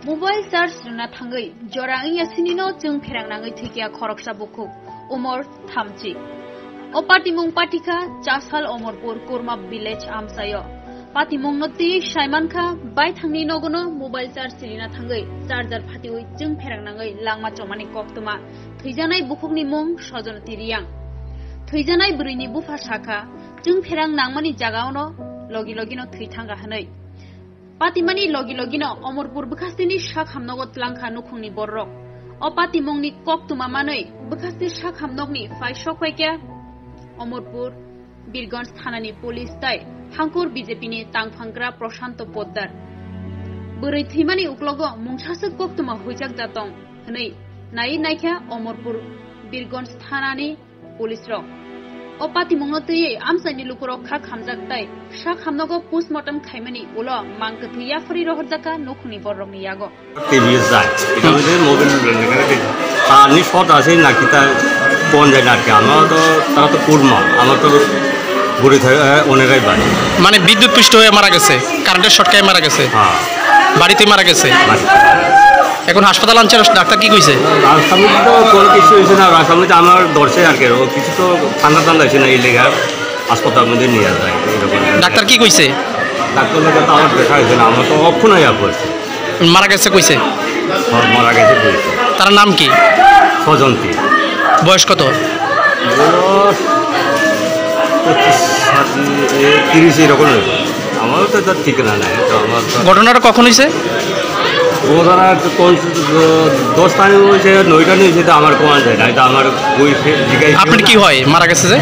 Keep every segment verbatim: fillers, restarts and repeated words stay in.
Mobile charge rwna thangwi jora wngya sinino chwng pherang nangwi thwikya khoroksa bukhuk, umor thamchi. O patimung patikha Chasal Omorpur Kurma village amchaio. Patimungno twi saimankha baithangni nogono mobile charge rina thangwi charger phatiwi chwng pherang nangwi langma chomani koktwma. Thwijanai bukhukni mung Sojonoti Riyang. Thwijanai bwrwini bupha sakha, chwng pherang nangmani jagaono logi logino thwi thangkha hwnwi. Patimani logi logino Omorpur bwkhasteni sak hamnogo tlangkha nukhungni bororok. O patimungni koktwma manwi bwkhasti sak hamnokni phai sok phaikha Omorpur Birganj thanani police tai Hangkur B J P ni tangphangra Prashanto Poddar. Bwrwi thwimani uklogo mungsaswk koktwma huijak jatong hwnwi naiwi naikha Omorpur Birganj thanani police rok. O patimungno twiwi amchaini lukurok kha khamjak tai sak hamnogo postmortem khaimani ulo mang kwthwi yaphari rohorjakha nukhungni bororokni yago. TV যায়, এটা হচ্ছে মোবাইল লেখালেখি। তার নি শর্ট আছে নাকি তার কোন যায় না আর কি। আমরা তো, তারা তো কুরমা, আমার তো ঘুরে থাকে, আহ, অনেকটাই বাড়ি। মানে বিদ্যুৎ পৃষ্ঠ হয়ে মারা গেছে, কারেন্টের শর্ট খেয়ে মারা গেছে, হ্যাঁ। বাড়িতে মারা গেছে। বাড়িতে। এখন হাসপাতাল আনছে, ডাক্তার কি কইছে? রাজশাহীতে তো কোনো কিছু হয়েছে না, রাজশাহীতে আমার ধরছে আর কি, ও কিছু তো ঠান্ডা ঠান্ডা হয়েছে না, এই লেগে হাসপাতাল মধ্যে নিয়ে যায়, এরকম। ডাক্তার কি কইছে? ডাক্তার লোকে তো আমার দেখা হয়েছে না, আমরা তো অক্ষণ হয়ে পড়ছি। মারা গেছে কইছে? হ-, মারা গেছে কইছে। তার নাম কি? সজন্তি। বয়স কত? বয়স পঁচিশ, ছাব্বিশ, এ, তিরিশ এরকম হবে। আমারও তো তার ঠিকানা নাই, তো আমার তো ঘটনাটা কখন হইছে? ঘটনা তো কোন, দশটা হইছে, নয়টা হইছে, তো আমার কোন যায় না, তো আমার ওই ফে-, জিজ্ঞাসা আপনি কি না। হয় মারা গেছে যে?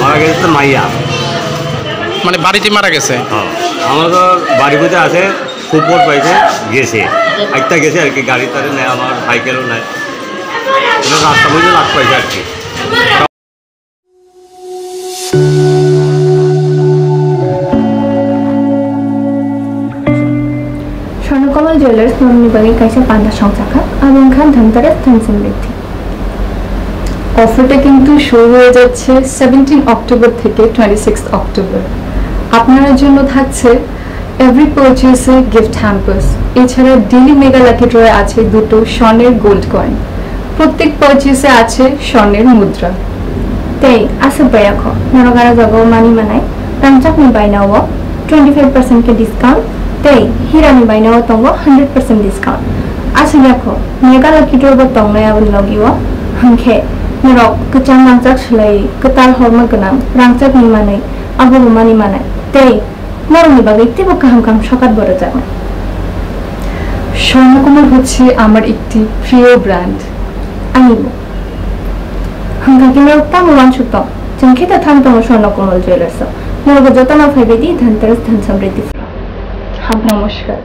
মারা গেছে তো মাইয়া। মানে বাড়িতে মারা গেছে? হ্যাঁ, আমার তো বাড়ির মধ্যে আছে। খবর পাইছে, গেছে। একটা গেছে আর কি, গাড়ি টাড়ি নাই, আমার সাইকেলও নাই। এটা রাস্তা মধ্যে লাগ পাইছে আর কি। স্বর্ণকমল জুয়েলার্স নরনি bagwi kaisa panda songchakha, abo wngkha Dhanteras dhan samriddhi. অফারটা কিন্তু শুরু হয়ে যাচ্ছে সেভেন্টিন অক্টোবর থেকে টোয়েন্টি সিক্স অক্টোবর। আপনার জন্য থাকছে এভরি পারচেসে গিফট হ্যাম্পার্স, এছাড়া ডেইলি মেগা লাকি ড্রয়ে আছে দুটো স্বর্ণের গোল্ড কয়েন। প্রত্যেক পারচেসে আছে স্বর্ণের মুদ্রা। Tei aswk bai kho, norok aro jagao manwi manai, rangchakni bainao twenty five percent khe discount, tei hirani bainao tongo hundred percent discount. Aswk ya kho, mega lucky draw bo tongnai aboni logio, hwnkhe norok kwchang rangchak swlaiwi kwtal horma gwnang rangchakni manwi, abobo manwi manai, tei norokni bagwi teibo kaham kaham sokat bo rwjaknai. Swarnakamal হচ্ছে আমার একটি প্রিয় brand. Ani bo. Hwnkha khe norok tamo uansuk tong? Chwng khe ta thang tongo Swarna Komal Jewellers o. Norok jotono phaibai di Dhanteras Dhan Samriddhi. Ham namaskar.